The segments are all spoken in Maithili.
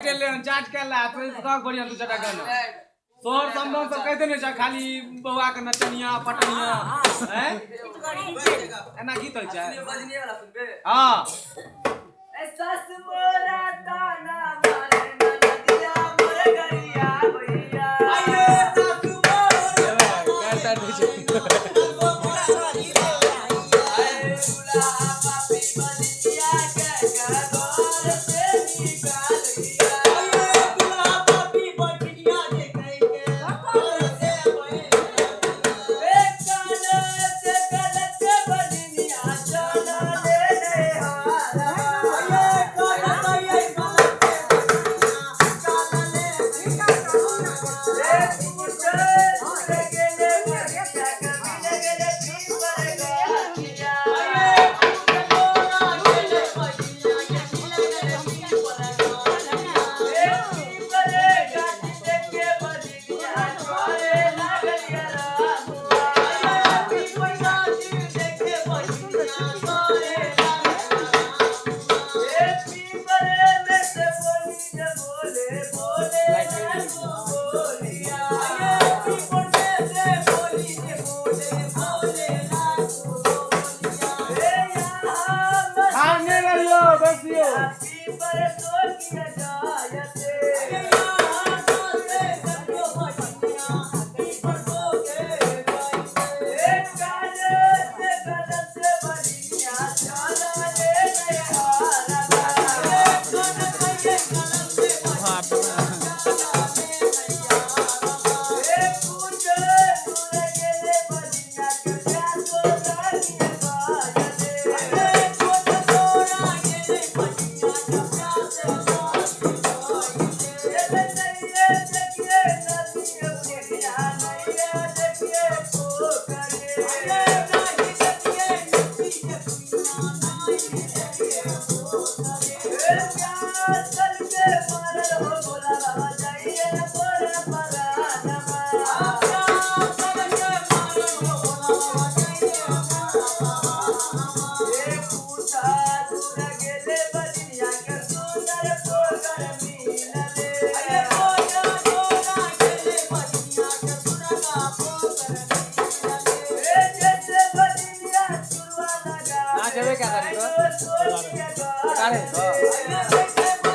गेलै हन चाट के ला फिर कह बढ़िया दू चारिटा गाना सोहर समदाउन सब कहिते नहि छै खाली बौआ के नचनिया पटनिया हैं एना गीत होइ छै। हँ। सास मोरा ताना मारे नदिया मोर गरिया भैया। अरे दूल्हा पापी बनिया के घर से निकालिया। ए कान से गलत बनिया चला ले हारा। ए पूछे दूर गेले बनिया के मिल गेले पीपर गाछिया। ए पीपर गाछी देख के बनिया करे लागल रामुआ। ए पीपर में से बोली जे बोले बोले लागू बोलिया। ए यहाँ खाने रहियो बसियो। पीपर सोकिया जायते। ए काले से गलत बनिया चला ले हारा। ए पूछे दूर गेले बनिया के प्यासो लागिया बाजले। ए नैये देखिए नदिया पुरिया नैये देखिए पोखरे। ए प्यास के मारल हो भोला बाबा जाइए मोर परानमा। ए पूछा दूर गेले बनिया के सुंदर पोखर मिलले। ए जैसे बनिया चुरवा लगा ना जेबे क्या करी तो? सोचिया अरे, गाए।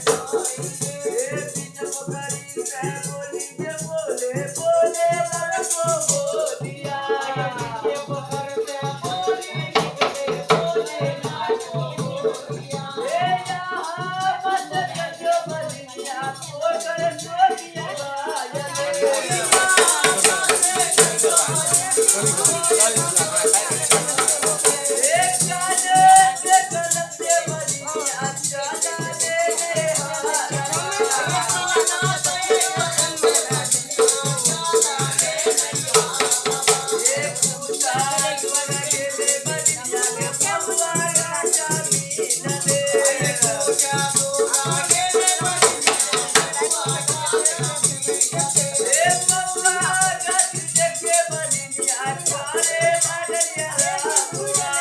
ए बिच पोखरी से बोली जे बोले बोले लड़को बोलिया। ए यहाँ मत जो बनिया पोखर सोचिया गाए। ए काले से गलत बनिया चला ले हारा। ए पूछा दूर गेले बनिया के पौआ गाछा मिलले। ए मौआ गाछ देख के बनिया करे लागल रामुआ।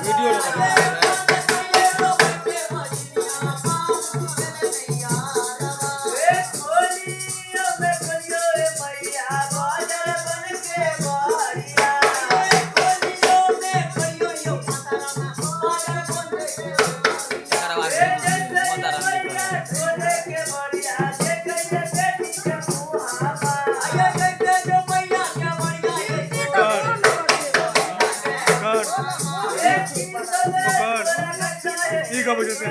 वीडियो। गबै छै से।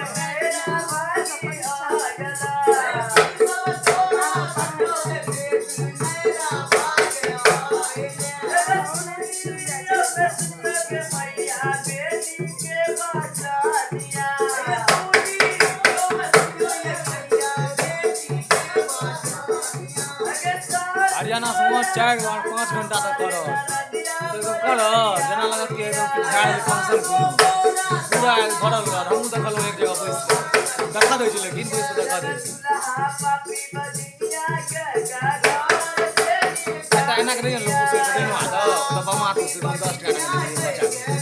हरियाणा सबमे 4 बार 5 घंटा तक करत तऽ एकदम करत जेना लागत कि एकदम कि भए गेल फंक्शन कोनो, पूरा भरल रहत। हमहूँ देखलहुँ एक जगह बैस कऽ, देखा दै छै, लेकिन बैस कऽ देखा दै छै। एतऽ एना कऽ दैए ने लोक उसरि कऽ दैनो हाथ तऽ बामा हाथ उसरि कऽ 10 टका नहि बचा दै सब।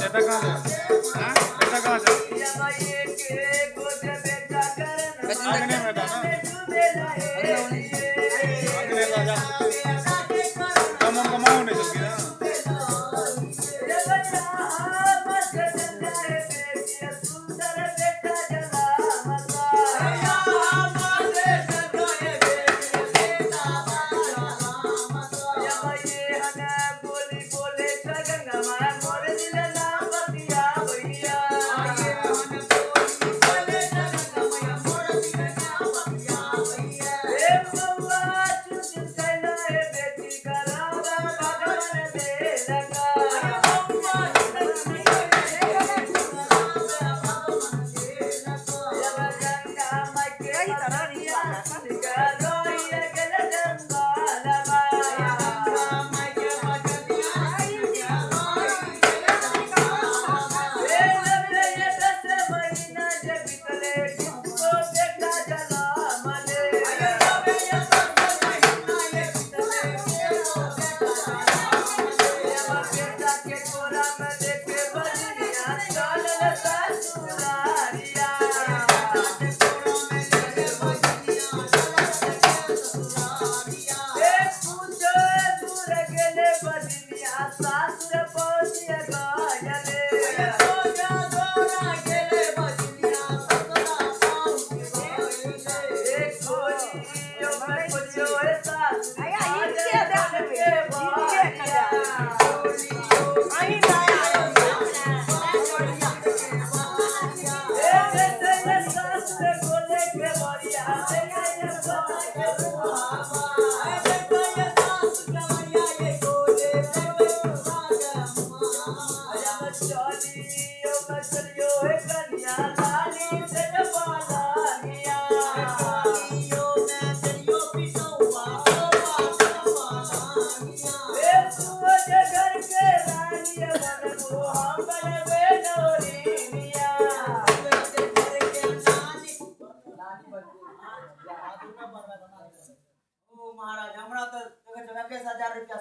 एतऽ कहाँ जा? एतऽ कहाँ जा? अंगने में था ना, अंगने में जा। कम कमाओ नहीं चल ना।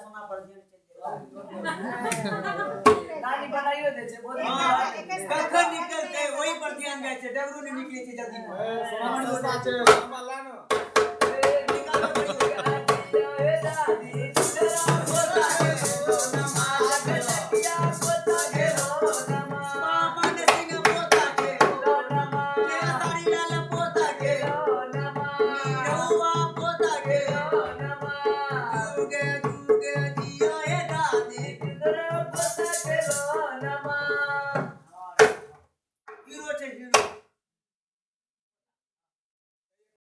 सोना पर ध्यान चलि नानी बनाइयो दै छै बहुत। हँ, कखन निकलतै ओहि पर ध्यान जाइ छै, डगरू नहि निकलै छै जल्दी। सोना सस्ता छै, लम्बा ला ने। निकालऽ पड़ै छै। ए दादी।